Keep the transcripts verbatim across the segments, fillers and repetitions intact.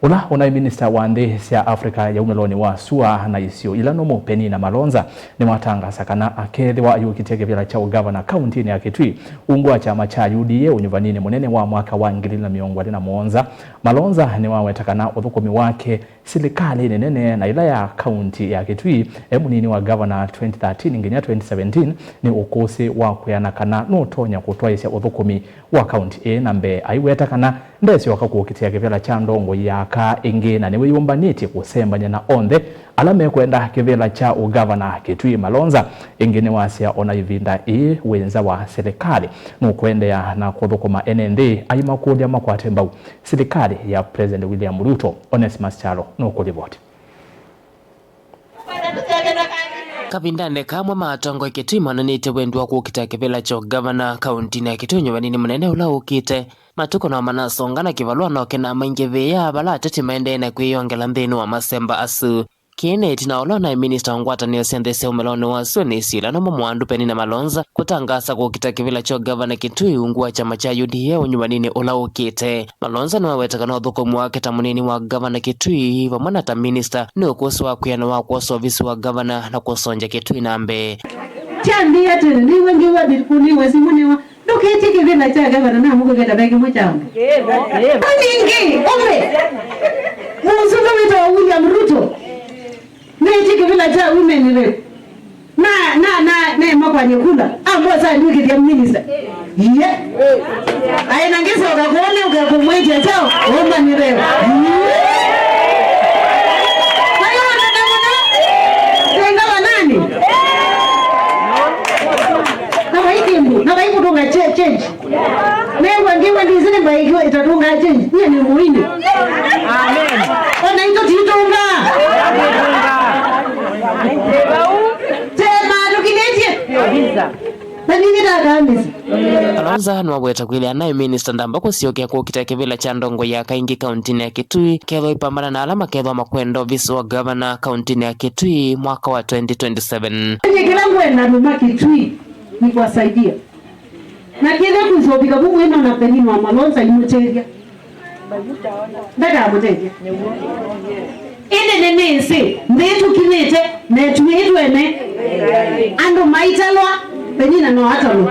Ũla ũnaĩ minista wa nthĩ sya Africa ya umĩlonĩ wa sua na isio ila nũmũ, Penina Malonza, nĩwatangasa kana akeethĩwa ayũkĩtya kĩvĩla kya ũgavana kauntinĩ ya Kitui ungu wa kyama kya U D A ũnyuvaninĩ mũnene wa mwaka wa ngili ilĩ na mĩongo ĩlĩ na mũonza. Malonza nĩwaweta kana ũthũkũmi wake silikalĩnĩ nene na ĩla ya kaunti ya Kitui e mũnini wa gavana twenty thirteen nginya twenty seventeen nĩ ũkũsĩ wa kwĩana kana nũtonya kũtwaĩsya ũthũkũmi wa kaunti ĩĩ na mbee. Aiweta kana ndesyoka kũkitĩa kĩvĩla kya ndongoi ya kaa ĩngĩ na nĩwĩyũmbanĩtye kũsembany'a na onthe ala mekwenda kĩvĩla kya ũgavana Kitui. Malonza ĩngĩ nĩwasya ona ĩvinda ĩĩ wĩ nza wa silikalĩ nũkũendeea na kũthũkũma ene nthĩ aimakũlya makwate mbau silikalĩ ya President William Ruto. Onesmus Kyalo nũkũlivoti. Kavindanĩ kamwe ma atongoi Kitui monanĩtye wendi wa kũkita kĩvĩla kya ũgavana kauntinĩ ya Kitui ũnyuvaninĩ mũnene ũla ũkĩte. Matukũ no manasonga na kĩvalũa no kĩnamaingĩvĩĩa vala ateti maendee na kwĩyongela nthĩnĩ wa masemba asu. Kĩĩ nĩ ĩtina ũla ũnaĩ minista wa ngwatanĩo sya nthĩ sya umĩlonĩ wa sua na isio ila nũmũ Mwandũ Penina Malonza kũtangaasa kũkita kĩvĩla kya ũgavana Kitui ungu wa kyama kya U D A ũnyuvaninĩ ũla ũkĩte. Malonza nĩwaweta kana ũthũkũmi wake ta mũnini wa gavana Kitui vamwe na ta minista nĩ ũkũsĩ wa kwĩana wa kwosa ovisi wa gavana na kũsongya Kitui na mbee. Kyambĩĩa tene, nĩw'a ngĩw'a ndikũnĩwe simũ nĩwa ndũkĩtye kĩvĩla kya gavana namũkũvĩta ve kĩmwe kya andũ. Ningĩ ũmbe mũsumbĩ wĩtawa William Ruto nĩtye kĩvĩla kya women rep. Na, na, na, nema kwany'a kula. Ambosa nĩwĩkĩthya minista. Iye. Aĩ na ngĩsoka kũone ũkekũmwĩtya chao, ũmbanĩre. Iye. Ayona na mũno. Tenga wanani. Na vaikimbu, na vaikũtũnga che-, change. Nĩw'a ngĩw'a ndĩsĩ nĩ mbaĩkiwa ĩtatũngaa change. Nyie nĩ mũini. Amen. Ona itũ titũngaa. Tema tũkilĩtye. Kabisa. Na ningĩ ndakamĩsa. Malonza nĩwaweta kwĩthĩa naĩ minista ndamba kũsyokea kũkita kĩvĩla kya ndongoi ya kaingĩ kauntinĩ ya Kitui kethwa ipambana na ala makethwa makwenda ovisi wa gavana kauntinĩ ya Kitui mwaka wa twenty twenty-seven. Nyie kĩla ngwenda andũ ma Kitui nĩ kuwasaidia. Na kĩla kwĩsovika vu mwĩno na Penina wa Malonza imũtethya. Ndakamũtethya. Ĩndĩ nĩnĩsĩ nthĩ tũkinyĩte na ĩtuĩtwe ene. Andũ maitalwa, Penina no atalwe.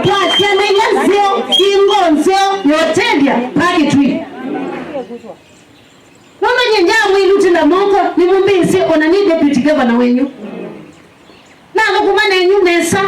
Kwa syana ila nzeo, ingo nzeo, yotethya, pakĩtwi. Nũndũ nyie ndyamwĩlutĩla moko, nĩmũmbĩĩsye ona nĩ deputy governor wenyu. Nathũkũma nenyu nesa.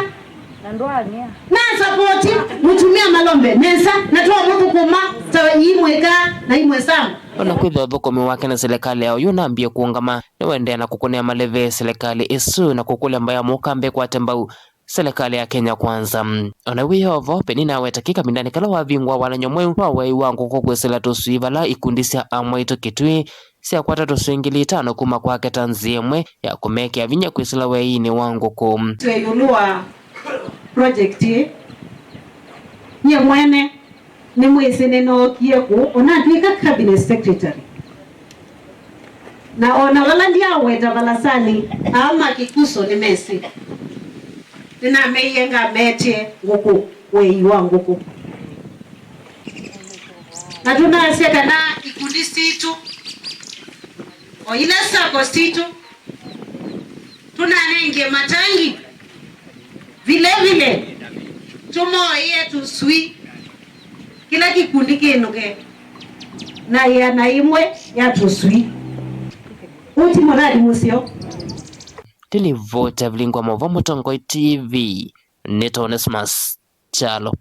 Na ndwang'ĩa. Nasapoti mũtumĩa Malombe nesa, na twamũthũkũma ta imwĩkaa na imwĩsaa. Ona kwĩthĩwa ũthũkũmi wake na silikalĩ ya oyu nambie kũũngama, nĩwendeea na kũkũnĩa maleve silikalĩ ĩsu na kũkũlya mbaĩ ya mũkambe ĩkwate mbau silikalĩ ya Kenya Kwanza. Ona wĩ o vo, Penina aweta kĩ kavindanĩ kala wavingũa walany'o mweũ wa wei wa ngũkũ kwĩsĩla tũswii vala ikundi sya amwaitũ Kitui syakwata tũswingili itano kuma kwake ta nzĩa ĩmwe ya kũmekĩa vinya kwĩsĩla weinĩ wa ngũkũ. Twĩ ĩũlũ wa project ĩĩ, nyie mwene nĩmwĩsĩ nĩnookie kũũ, onatw'ĩka cabinet secretary. Na ona vala ndyaweta valasanĩ, aa ma Kikuso nĩmesĩ. Nĩnameie ngametye ngũkũ, wei wa ngũkũ. Na tũnasya kana ikundi sitũ, o ila sacco sitũ, tũnanengie matangi, vile vile tũmoie tũswii, kĩla kĩkundi kĩnũke na ĩana ĩmwe ya tũswii. Ũũ ti mũthali mũseo. Ndilivoti ya Vilingwa Mova Mũtongoi T V, nĩ Onesmus Kyalo.